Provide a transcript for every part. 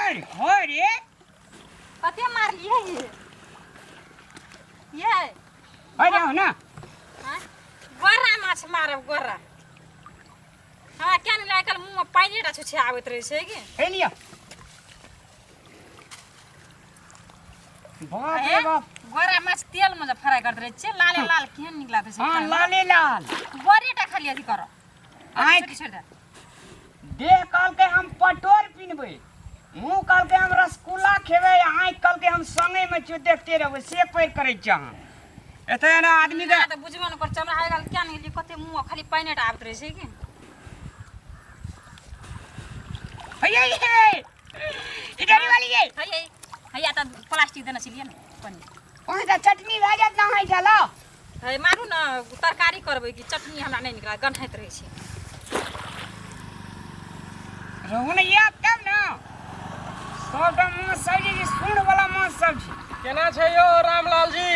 हो रे। कते मारलियै ये ये? हो जाओ ना। हाँ? गोरा माछ मारब गोरा। हमरा क्या नहीं आइ काल्हि मुँहमे पानिए टा छुछे आबैत रहै छै कि। हे लिअ, बाप रे बाप। गोरा माछ तेल में जे फ्राई करैत रहै छियै, लाले लाल केहन नीक लागैत छै हाँ खायमे। लाले लाल। गोरे टा खाली अथी करऽ। आँखि छोड़ि दे। देह कहलकै हम पटोर पिन्हबै, मुँह कहलकै हम रसगुल्ला खेबै, आँखि कहलकै हम संगेमे छियौ देखते रहबै। से पैर करै छियै अहाँ एतऽ एना आदमीके। तऽ बुझबे नहि करै छै हमरा। आइ काल्हि किया नहि गेलियै, कते मुँह खाली पानिए टा आबैत रहै छै कि। हैया ये इधर वाली ये। हैया हैया, तऽ प्लास्टिक देने छलियै ने पानि। वहाँ तऽ चटनी भए जायत ने अहाँ चलो। हे मारू ने, तरकारी करबै कि चटनी? हमरा नहि नीक लागत, गन्हाइत रहै छै। रहू ने आयब तब ने। सबटा माछ सब्जी छै, सूंढ़ वाला माछ सब्जी। केना छै यौ रामलाल जी?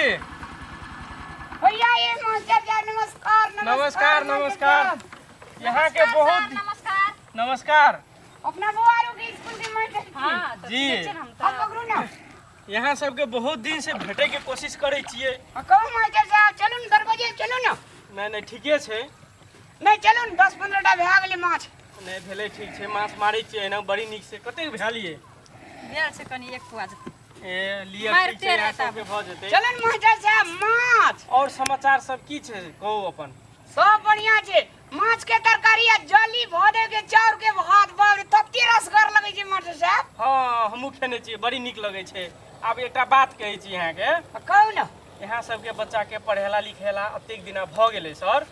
भैया ये मास्टर साहब, नमस्कार। नमस्कार, नमस्कार। साहब। यहाँ के नमस्कार बहुत सर, नमस्कार। नमस्कार। अपना बौआरू के स्कूल के मास्टर छी। हाँ तऽ जी। ठीक छै ने हम अब तऽ पकड़ू ना। यहाँ सबके बहुत दिन से भेटे के कोशिश करै छियै। आ कहू मास्टर साहब, चलू ने दरवाजे, चलू ने। नहि नहि, ठीके छै। नहि, चलू ने, 10-15 टा भए गेलै माछ। नहि भेलै, ठीक छै। माछ मारै छियै एना बड़ी नीक से। कतेक भेल ये? भेल छै कनि एक पुआ जते। ए लिअ, मारिते ठीक छै, यहाँ रहता। सबके भऽ जेतै। चलू ने मास्टर साहब माछ। और समाचार सब की छै, कहू अपन। सब बढ़िया छै। माछ के तरकारी आ जली भदे के चाउर के भात, बाप रे, तते रसगर लगै छै मास्टर साहब। हँ, हमहूँ खेने छियै, बड़ी नीक लगै छै। आब एकटा बात कहै छी अहाँके। आ कहू ने। यहाँ सबके बच्चाके पढ़ेला लिखेला एतेक दिना भऽ गेलै सर,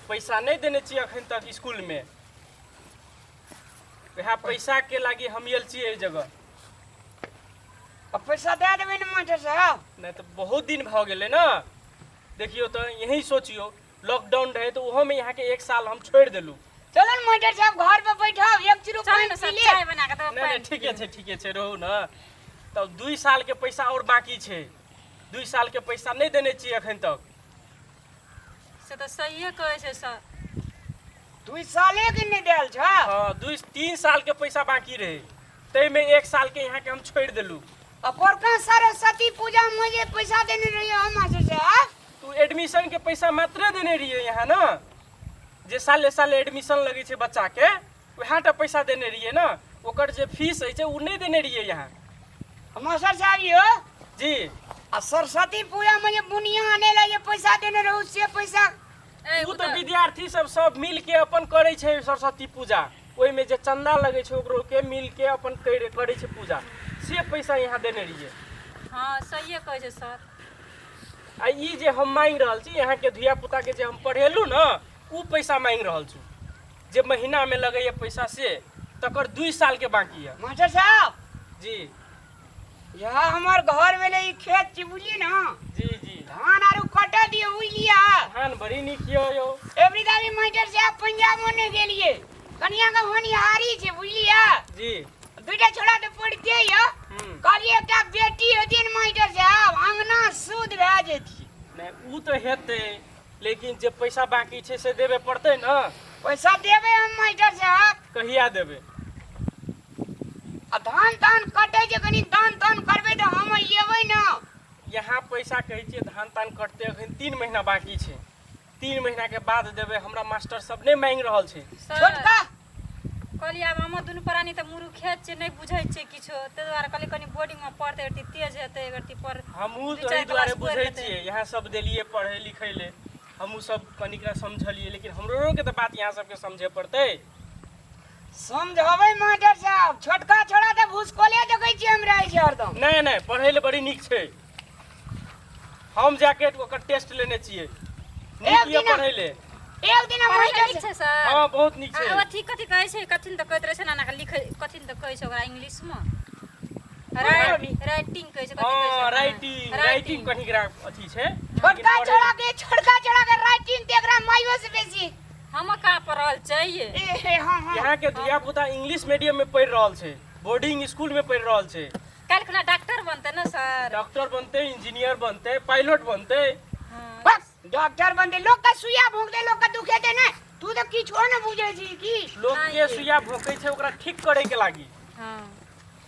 पैसा नहि देने छियै अखन तक स्कूलमे। वएह पैसाके लागि हम आयल छियै एहि जगह। आ पैसा दए देबै ने मास्टर साहब? नहि तऽ बहुत दिन भऽ गेलै ने। देखियौ तऽ यही सोचियौ, लॉकडाउन रहै तऽ ओहोमे यहाँके एक साल हम छोड़ि देलहुँ। चलू ने मास्टर साहब, घर पर बैठब, एक चुरू चलू पानि ने पी सर, लेब। चाय बना कऽ देबै। नहि नहि, पानि। ठीके छै, ठीके छै, रहू ने। तब 2 सालके पैसा आओर बाँकी छै। 2 सालके पैसा नहि देने छियै एखन तक। से तऽ सहिए कहै छै सर। 2 साले के नहि देल छ? हँ, 2-3 सालके पैसा बाँकी रहै, ताहिमे एक सालके यहाँके हम छोड़ि देलहुँ। आ पोरका सरस्वती पूजा में जे पैसा देने रहिए हम मास्टर साहब? तू एडमिशन के पैसा मात्रे देने रहिए यहाँ ने, जे साले साले एडमिशन लगै छै बच्चाके, वएह टा पैसा देने रहिए ने। ओकर जे फीस होइ छै ओ नहि देने रहिए यहाँ। मास्टर साहब यो। जी। आ सरस्वती पूजा में जे बुनिया आने ला जे पैसा देने रहू, से पैसा? ए, ओ तऽ विद्यार्थी सब सब मिल के अपन करै छै सरस्वती पूजा। ओहिमे जे चंदा लगै छै ओकरो के मिल के अपन करै छै पूजा, से पैसा यहाँ देने रहिए। हँ, सहिए कहै छै सर। आ ई जे हम मांगि रहल छी, यहाँके धिया पुताके जे हम पढ़ेलहुँ ने, ओ पैसा मांगि रहल छी, जे महीनामे लगैए पैसा से, तकर 2 सालके बाकी यऽ। मास्टर साहब। जी। यह हमर घर में ले ई खेत छी, बुझलिए ना? जी जी। धान आरू कटे दियो, बुझलिए? धान बड़ी नीक यऽ यौ। एवरी दाबी मास्टर साहब पंजाब होने गेलिए, कनिया के होनिहारी छै, बुझलिए? जी। दुईटा छोड़ा तऽ पढ़िते यऽ। कहलिए एकटा बेटी हेतियै ने मास्टर साहब, अंगना शुद्ध भए जेतियै। नहि, ओ तऽ हेतै, लेकिन जे पैसा बाकी छै से देबे पड़तै ने। पैसा देबै हम मास्टर साहब। कहिया देबै? आ धान तान कटै छै, कनि दान तान करबै तऽ हम एबै ने। यहाँ पैसा कहै छियै, धान तान कटतै, अखन 3 महीना बाकी छै। 3 महीनाके बाद देबै। हमरा मास्टर सब नहि मांगि रहल छै। सर छोटका कहलियै आब हम दुनू प्राणी तऽ मुरुखे छियै, नहि बुझै छियै किछो, ताहि दुआरे कहलियै कनि बोर्डिंगमे पढ़तै एकरती तेज हेतै, एकरती पर हमहूँ दू तऽ चारि एहि दुआरे क्लास पढ़ि बुझै लेतै। छियै। यहाँ सब देलियै पढ़ै लिखै ले, हमहूँ सब कनिक समझलियै, लेकिन हमरोके तऽ बात यहाँ सबके समझे पड़तै। समझाबै मास्टर साहब, छोटका छोड़ा तऽ भूसकोले देखै छियै हम, रहै छै हरदम। नहि नहि, पढ़ै ले बड़ी नीक छै। हम जाके ओकर टेस्ट लेने छियै, नीक एक यऽ दिना- पढ़ै ले। एक दिन पढ़ै मास्टर नीक छै सर? हँ, बहुत नीक आ छै। अथी कथी कहै छै, कथी ने तऽ कहैत रहै छै नाना के लिखै, कथी ने तऽ कहै छै ओकरा इंग्लिशमे, राइटिंग कहै छै, कथी कहै हँ छै? राइटिंग, राइटिंग कनिक अथी छै। छोटका छोड़ा के, छोटका छोड़ा के राइटिंग तऽ एकरा माइयो से बेसी। हम कहाँ पढ़ल चाहिए। ए हे, हाँ हाँ। यहाँ के धिया पुता इंग्लिश मीडियम में पढ़ रहल छै, बोर्डिंग स्कूल में पढ़ रहल छै। काल्हि खुना डॉक्टर बनतै ने सर? डॉक्टर बनते, इंजीनियर बनते, पायलट बनते। हँ। बस डॉक्टर बनते, लोग का सुइया भोंक दे, लोग का दुखे दे ने। तू तो किछो न बुझे छी की। लोग के सुइया भोंकै छै ओकरा ठीक करे के लागी। हँ।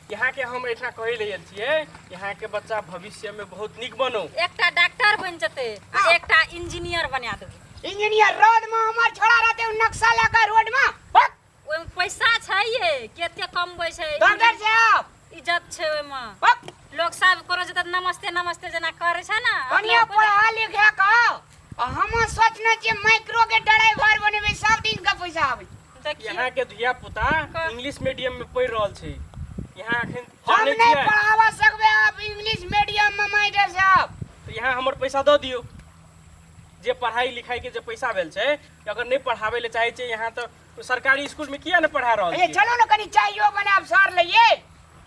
यहाँ के हम एहिठिना कहै लए आयल छियै, यहाँ के बच्चा भविष्य में बहुत नीक बनो। एकटा डॉक्टर बनि जेतै आ एकटा इंजीनियर बना देबै। इंजीनियर रोड में हमर छोड़ा रहते उ नक्शा लगा रोड में। बक। ओहिमे पैसा छै ये, कते कमबै छै। डॉक्टर साहब, इज्जत छै ओहिमे। बक। लोग सब करो छै तऽ नमस्ते नमस्ते जेना करै छै ने। कनिया पढ़ा लिखा के आ हम सोचने छियै माइक्रो के ड्राइवर बनेबै, सब दिन के पैसा आबै। देखियौ। यहाँ के धिया पुता इंग्लिश मीडियम में पढ़ि रहल छै। यहाँ अखन हम जानै नहीं छियै? पढ़ावा सकबै आप इंग्लिश मीडियम में मास्टर साहब। तऽ यहाँ हमर पैसा दऽ दियौ, जे पढ़ाई लिखाई के जे पैसा भेल छै। अगर नहि पढ़ाबै लए चाहै छियै यहाँ तऽ सरकारी स्कूल में किया नहि पढ़ा रहल ए छियै? चलो ने कनी चाइयो बनाब सर लइए।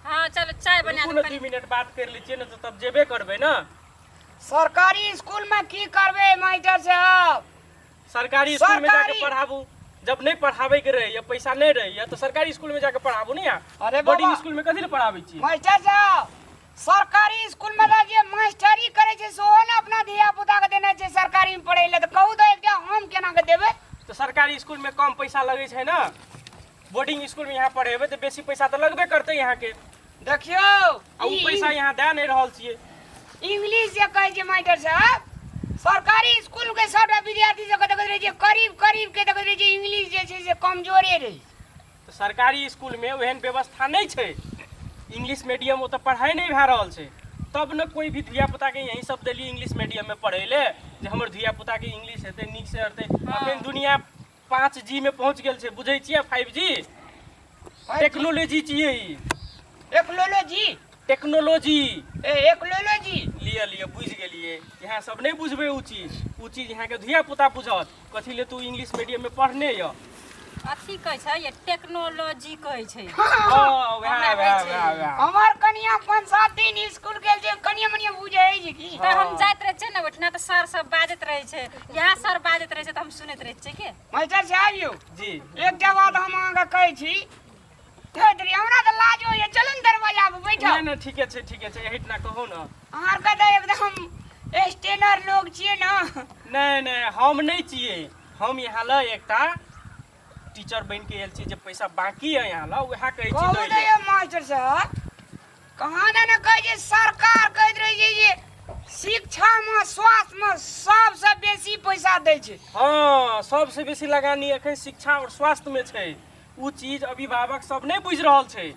हाँ चलो चाय बना रुकू ने, दो। 2 मिनट बात कर लै छियै ने तऽ तब जेबे करबै ने। सरकारी स्कूल में की करबै मास्टर साहब? सरकारी स्कूल में जाके सरकारी- पढ़ाबू। जब नहीं पढ़ाबै के रहैया, पैसा नहीं रहैया, तो सरकारी स्कूल में जाके पढ़ाबू ने यहाँ। अरे बोर्डिंग बाबा। स्कूल में कथी लए पढ़ाबै छी? मास्टर साहब, सरकारी स्कूल में तऽ जे मास्टरी करै छै सेहो ने अपना धिया पुता के देने छै सरकारी में पढ़ै लए, तऽ कहू तऽ एकटा हम केना के देबै? तऽ सरकारी स्कूल में कम पैसा लगै छै ने। बोर्डिंग स्कूल में यहाँ पढ़ेबै तऽ बेसी पैसा तऽ लगबे करतै यहाँ के। देखियौ, आ उ पैसा यहाँ दए नहि रहल छियै। इंग्लिश जे कहै छै मास्टर साहब, सरकारी स्कूल के सबटा विद्यार्थी सबके देखैत रहै छियै करीब करीब के देखैत रहै छियै इंग्लिश जे छै से कमजोरे रहै छै। तऽ सरकारी स्कूल में ओहन व्यवस्था नहि छै, इंग्लिश मीडियम ओतऽ पढ़ाइ नहि भए रहल छै, तब ने कोई भी धिया पुता के यही सब देलियै इंग्लिश मीडियम में पढ़ै ले जे हमर धिया पुता के इंग्लिश हेतै, नीक से हेतै। अखन दुनिया 5G में पहुँच गेल छै, बुझै छियै? 5G टेक्नोलॉजी छियै ई। टेक्नोलॉजी? टेक्नोलॉजी। ए टेक्नोलॉजी। लिअ लिअ, बुझि गेलियै। यहाँ सब नहि बुझबै ओ चीज, ओ चीज यहाँके धिया पुता बुझत। कथी ले तू इंग्लिश मीडियम में पढ़ने यऽ? अथी कहै छै ये, टेक्नोलॉजी कहै छै। हँ, वएह हमरा वएह होइ छै। वएह वएह। हमर कनिया 5-7 दिन स्कूल गेल छै, कनिया मनिया बुझै छै की? तऽ हम जाइत रहै छियै ने ओहिठिना तऽ सर सब बाजैत रहै छै, यहाँ सर बाजैत रहै छै तऽ हम सुनैत रहै छियै के। मास्टर साहब यौ। जी। एकटा बात हम अहाँके कहै छी, धैत रे, हमरा तऽ लाज होइए, चलू ने दरवाजा पर बैठब। नहि नहि, ठीके छै, ठीके छै, एहिठिना कहू ने। अहाँ आरके तऽ एकदम स्टैंडर्ड लोग छियै ने। नहि नहि, हम नहि छियै। हम यहाँ लए एकटा टीचर बनि के आयल छी, जे पैसा बाकी है यहाँ लए वएह कहै छी कहू दै तऽ लए। यौ मास्टर साहब, कहाँ दे ने कहै छै सरकार कहैत रहै छै जे शिक्षामे स्वास्थ्यमे सबसँ बेसी पैसा दै छै। हँ, सबसँ बेसी लगानी एखन शिक्षा आओर स्वास्थ्यमे छै। ओ चीज अभिभावक सब नहि बुझि रहल छै।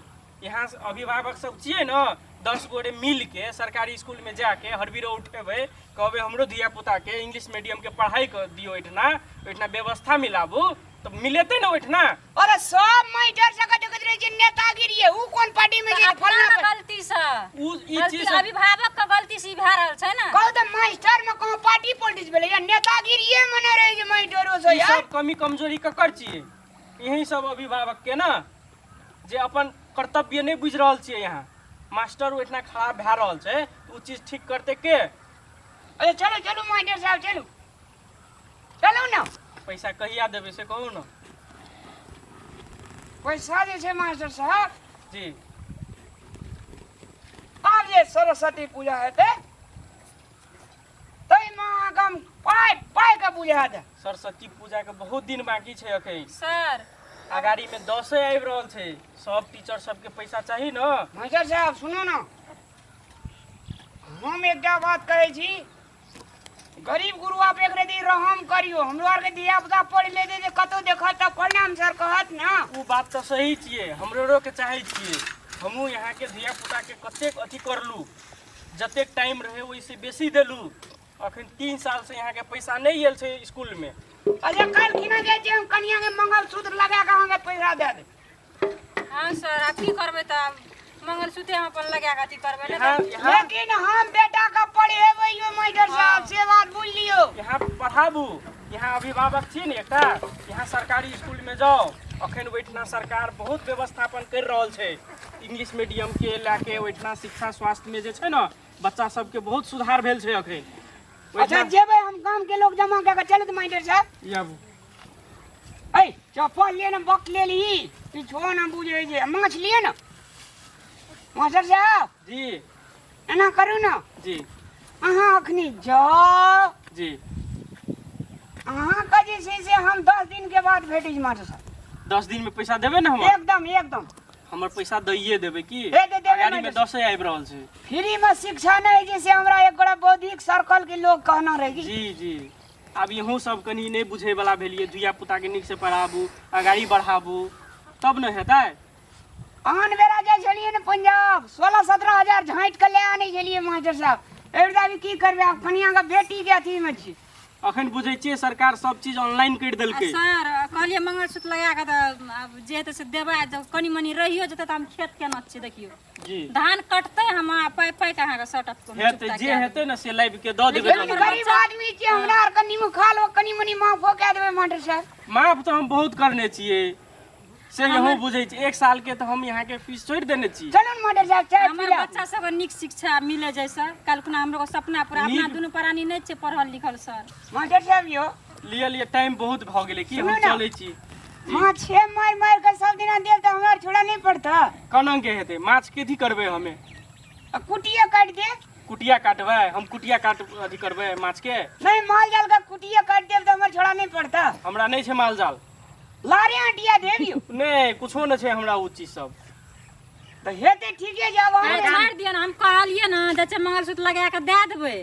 यहाँ अभिभावक सब छियै ने, 10 गोरे मिलके सरकारी स्कूलमे जाके हरबिरो उठेबै, कहबै हमरो धिया पुताके इंग्लिश मीडियमके पढ़ाइ कऽ दियौ, ओहिठिना ओहिठिना व्यवस्था मिलाबू, तऽ मिलेतै ने ओहिठिना। अरे सब मास्टर सबके देखैत रहै छै नेतागिरी, उ कोन पार्टी में छै अपना फलना ने गलती से उ ई गलती चीज अभिभावक के गलती से ई भए रहल छै ने। कहू तऽ मास्टर में कहाँ पार्टी पॉलिटिक्स भेलै या नेतागिरिये में नहि रहै छै मास्टरो सब ई यार। सब कमी कमजोरी ककर छियै? यही सब अभिभावक के ने, जे अपन कर्तव्य नहि बुझि रहल छियै। यहाँ मास्टर ओहिठिना खराब भए रहल छै, ओ चीज ठीक करतै के? अरे चलू चलू मास्टर साहब, चलू चलू ने। पैसा कहिया देबै से कहू ने। पैसा जे छै मास्टर साहब जी, आब जे सरस्वती पूजा हेतै ताहिमे अहाँके हम पाइ पाइके बुझा देब। सरस्वती पूजा के बहुत दिन बाकी छै अखन। सर अगाड़ी में 10 आबि रहल छै, सब टीचर सबके पैसा चाही ने। मास्टर साहब सुनू ने, हम एकटा बात कहै छी, गरीब गुरुआ पे एक रति रहम करियो, हमरो आरके धिया पुता पढ़ि लेतै जे कतौ देखत तऽ प्रणाम सर कहत ने। ओ बात तऽ सही छियै, हमरो के चाहै छियै। हमहूँ यहाँके धिया पुताके कतेक अथी करलू, जतेक टाइम रहै ओहिसँ बेसी देलू। अखन 3 सालसँ यहाँके पैसा नहि आयल छै स्कूलमे। अच्छा काल्हि खिना जाइ छियै हम कनियाके मंगलसूत्र लगा कऽ अहाँके पैसा दए देब। हाँ सर, आब की करबै तऽ आब मंगलसूत्रे हम अपन लगा कऽ अथी करबै ने। यहाँ यहाँ लेकिन हम बेटा के पढ़ेबै यौ मास्टर साहब, से बात बुझि लियौ। यहाँ पढ़ाबू, यहाँ अभिभावक छी ने एकटा, यहाँ सरकारी स्कूलमे जाउ। अखन ओहिठिना सरकार बहुत व्यवस्थापन करि रहल छै इंग्लिश मीडियमके लए के। ओहिठिना शिक्षा स्वास्थ्यमे जे छै ने बच्चा सबके बहुत सुधार भेल छै अखन। अच्छा जेबै हम गाम के लोग जमा कऽ के, चलू तऽ मास्टर साहब। आबू। ऐ चप्पल लिए ने, बक ले ली, किछो न बुझै छै। माछ लिए ने मास्टर साहब। जी। एना करू ने। जी। अहाँ अखनी जाउ। जी। अहाँके जे छै से हम 10 दिन के बाद भेटै छी मास्टर साहब। 10 दिन में पैसा देबै ने हमरा? एकदम एकदम। हमर पैसा दैये देबै की? हे दे देबै। अगाड़ी में मास्टर। दसे आबि रहल छै। फ्री में शिक्षा नहीं जैसे हमरा एक गोड़ा बौद्धिक सर्कल के लोग कहना रही। जी जी, आब इहों सब कनी नहि बुझै वाला भेलियै। धिया पुता के नीक से पढ़ाबू, अगाड़ी बढ़ाबू, तब ने हेतै। आन बेरा जाइ छलियै ने पंजाब, 16-17 हजार झाँटि के ले आनै छलियै मास्टर साहब। एहि अभी की करबै, आब कनिया के बेटी के अथी में छी। अखन बुझै छियै सरकार सब चीज ऑनलाइन करि आ देलकै। सर, कहलियै मंगलसूत्र लगा कऽ तऽ आब जे हेतै से देबै। जब कनी मनी रहियो जेतै तऽ हम खेत केना छियै देखियौ। जी। धान कटतै, हम पाइ पाइ के अहाँके सट हेतै, जे हेतै ने से लाबि के दऽ देबै। लेकिन गरीब आदमी छियै हमरा आर, कनी मुखा लो, कनी मनी माफो कए देबै मास्टर साहब। माफ तऽ हम बहुत करने छियै, से इहो बुझै छी। एक साल के तऽ हम यहाँके फीस छोड़ि देने छी। चलू ने मास्टर साहब, चाय हमर पी लेब। बच्चा सबके नीक शिक्षा मिले जाय सर, काल्हि खुना हमरो सपना पूरा। अपना नीक- दुनू प्राणी नहि छै पढ़ल लिखल सर। मास्टर साहब यौ। लिअ लिअ, टाइम बहुत भऽ गेलै की, हम सुनू ने। चलै छी। माछे मारि मारि के सब दिना देब तऽ हमरा छोड़ा नहि पड़तै? केना के हेतै? माछ कथी करबै हमे? आ कुटिए काटि देब। कुटिया काटबै? हम कुटिया काट अथी करबै माछ के? नहीं, माल जाल के कुटिए काटि देब तऽ हमर छोड़ा नहि पड़तै? हमरा नहि छै माल जाल। लारे आंटिया देब यौ। नहि, कुछो नहि छै हमरा ओ चीज सब। तऽ हेतै, ठीके जाब। अरे छोड़ि दियौ ने, हम कहलियै ने जे छै मंगलसूत्र लगा कऽ दए देबै,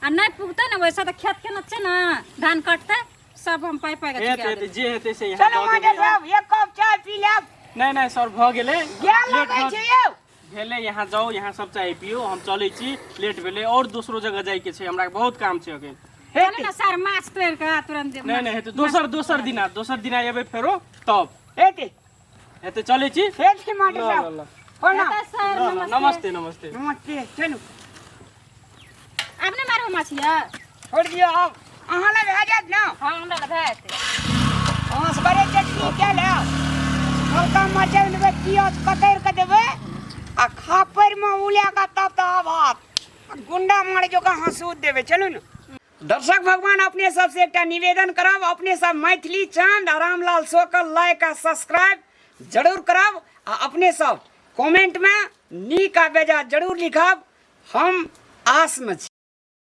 आ नहि पुगतै ने वैसे तऽ खेत केना छै ने, धान कटतै सब हम पाइ पाइ के हेतै चुका हेतै देबै। जे हेतै से यहाँ चलू दऽ मास्टर देबै। साहब, एक कप चाय पी लेब। नहि नहि सर, भऽ गेलै। गेल लेट लगै भऽ छै यौ। भेलै, यहाँ जाउ, यहाँ सब चाय पियौ, हम चलै छी। लेट भेलै, और दोसरो जगह जाइके छै, हमरा बहुत काम छै अखन। चलू ने सर, माछ तोड़ि कऽ तुरन्त देब। नहि नहि, हेतै दोसर दोसर दिना, दोसर दिना एबै फेरो तब हेतै। हेतै, चलै छी। हेतै मास्टर ल ल साहब। ल। प्रणाम। हेतै सर। ल, ल, नमस्ते। नमस्ते नमस्ते। नमस्ते, चलू। आब नहि मारबो माछ यऽ? छोड़ि दियौ आब, अहाँ लग भए जायत ने? हँ, हमरा लग भए जेतै। अहाँ सगरे चटनी कए लेब, हल्का मरचाइ लेबै, पियाज कतरि कऽ देबै आ खापरिमे उला कऽ तब तऽ आब हाथ गुंडा मारे जोका हँसू देबै। चलू ने। दर्शक भगवान, अपने सबसे एकटा निवेदन करब, अपने सब मैथिली चांद आ रामलाल शो के लाइक आ सब्सक्राइब जरूर करब आ अपने सब कमेंट में नीक आ बेजा जरूर लिखब। हम आस में छी।